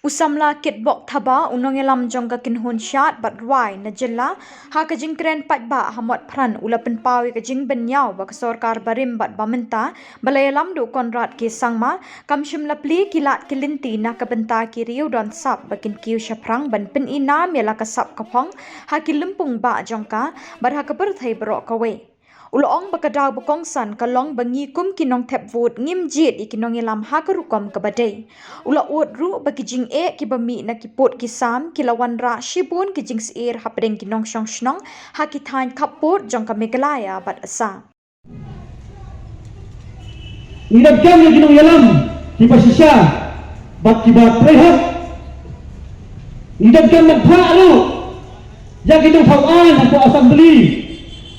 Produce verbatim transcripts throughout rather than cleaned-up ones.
U samla Kitbok Thabah, u nongïalam jong ka kynhun shad bad rwai na jylla, ha ka jingkren paidbah ha Motphran, u la pynpaw ïa ka jingbynñiaw ba ka sorkar barim bad ba mynta, ba la ïalam da u Conrad K Sangma, kam shym la plie ki lad ki lynti na ka bynta ki riew don sap ba kin kiew shaphrang ban pynïnam ïa la ka sap ka phong ha ki lympung bah jong ka bad ha ka pyrthei baroh kawei. U la ong ba ka daw ba kongsan ka long ba ngi kum ki nongthep vote ngim jied ïa ki nongïalam ha ka rukom kaba dei. U la ud ruh ba ki jingeh kiba mih na ki pud ki sam ki la wanrah shibun ki jingsyier hapdeng ki nongshong shnong ha ki thaiñ khappud jong ka Meghalaya bad Assam. Ngi donkam ïa ki nongïalam kiba shisha bad kiba trei hok. Ngi donkam ban phah ruh ïa ki nongthaw aiñ hapoh Assembly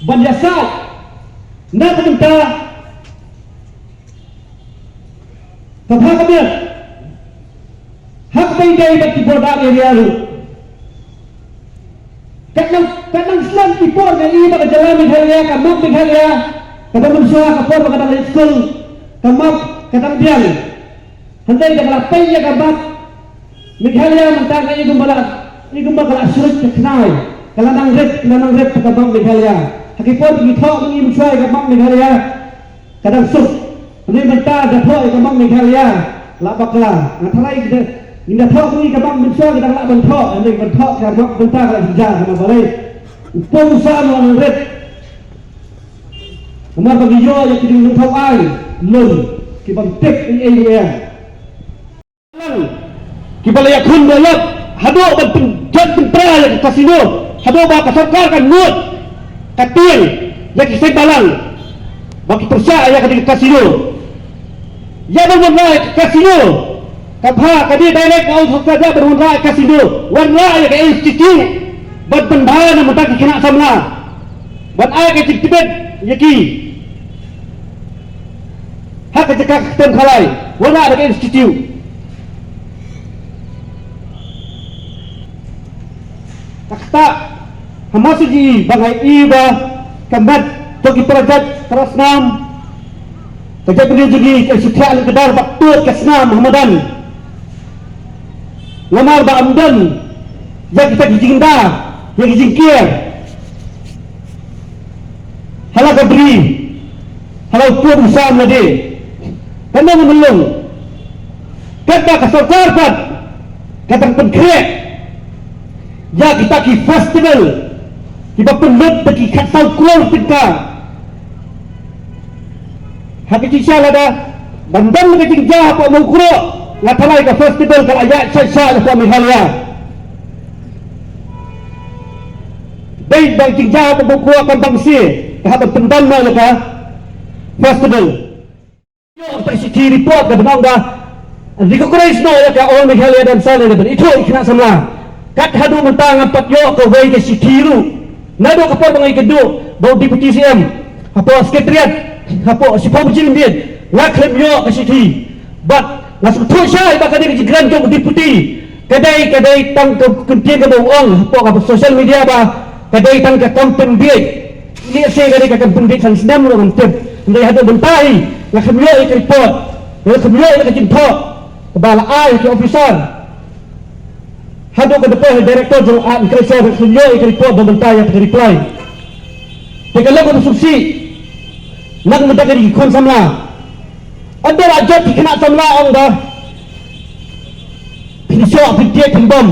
ban ïasaid na ka bynta ka bha ka miat. Ha kaba ïadei bad ki border area ruh. Katno, katno slem ki por nga i ba ka jylla Meghalaya, ka map Meghalaya, kaba mynshuwa ka por ba ka dang leit skul, ka map ka dang biang. Hynrei da ka la peit ïa ka map Meghalaya mynta nga i kumba la, i kumba ka la shrut ka khnai, ka la nang rit, ka la nang rit ka map Meghalaya. Ha ki por ki thoh ngi mynshuwa ïa ka map Meghalaya. Ka dang suk. Hynrei mynta da thoh ïa ka map Meghalaya la bakla. Nga tharai da, ngi da thoh ngi ka map mynshuwa ka dang lah ban thoh. Hynrei ban thoh ka map mynta ka la jynjar ha map balei. U pung u sam u nang rit. Namar ba ngi ïoh ïa ki nongthaw aiñ lum ki bym tip ei ei ei. Kiba la ïakhun ïalap haduh ban pynjot pynpra ïa ka casino, haduh ba ka sorkar ka nud ka tieng ïa ki seng balang ba ki pyrshah ïa ka dei ka casino. Ïa ban wanrah ïa ka casino, ka bha ka dei direct na u sorkar, ïa ban wanrah ïa ka casino, wanrah ïa ka institute ban pynbha na mynta ki khynnah samla ban ai ka jingtbit ïa ki. Ha ka jaka ka ktem khalai, wanrah da ka institute. Ka kata, ha masa ji ba ngai i ba ka met to ki para jait para snam. Ka jait bynriew jong ngi ka shu thiah lem ka dar bad tuid ka snam ha madan. Namar ba ym don ïa kita ki jingda, ïa ki jingkiar ha la ka bri, ha la u pud u sam lade. Ka nong myllung, kata ka sorkar pat ka dang pynkhreh ïa kita ki festival kiba pynlut da ki khatsaw klur tyngka. Ha ka jingshisha lada ban don ka jingjia hapoh Mawkroh, nga tharai ka festival ka la ïaid shai shai hapoh Meghalaya. Dei ba ka jingjia hapoh Mawkroh kam pang shi ka hap ban pyndon noh ïa ka festival. Ïoh ka shithi report kaba ong ba recognize noh ïa ka All Meghalaya Dance Hall, ïa ban ithuh ïa ki khynnah samla. Kat haduh mynta ngam pat ïoh kawei ka shithi ruh. Naduh ka por ba nga ïakynduh bad u Deputy C M hapoh Secretariat, hapoh shiphew baje mynmiet, nga khlem ïoh ka shithi. Bad nga sngewthuh shai ba ka dei ka jingkren jong u Deputy. Ka dei, ka dei tang ka ktien kaba u ong hapoh ka social media ba ka dei tang ka kam pynbiej. Lehse ka dei ka kam pynbiej san snem ruh ngam tip. Hynrei haduh mynta hi nga khlem ïoh ïa ka report, nga khlem ïoh ïa ka jingthoh kaba la ai ha ki officer. Haduh ka dei ha Director jong Art and Culture, nga khlem ïoh ïa ka report ba mynta ïa ka reply. Te ka long kaba sngewsih na ka bynta ki khun samla. Ynda la jot ki khynnah samla ong ba phin shoh phin tied phin bom,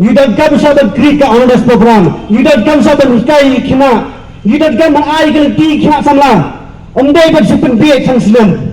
ngi donkam shuh ban create ka awareness program, ngi donkam shuh ban hikai ïa ki khynnah, ngi donkam ban ai ka lynti ïa ki khynnah samla. Ym dei ban shu pynbiej san snem.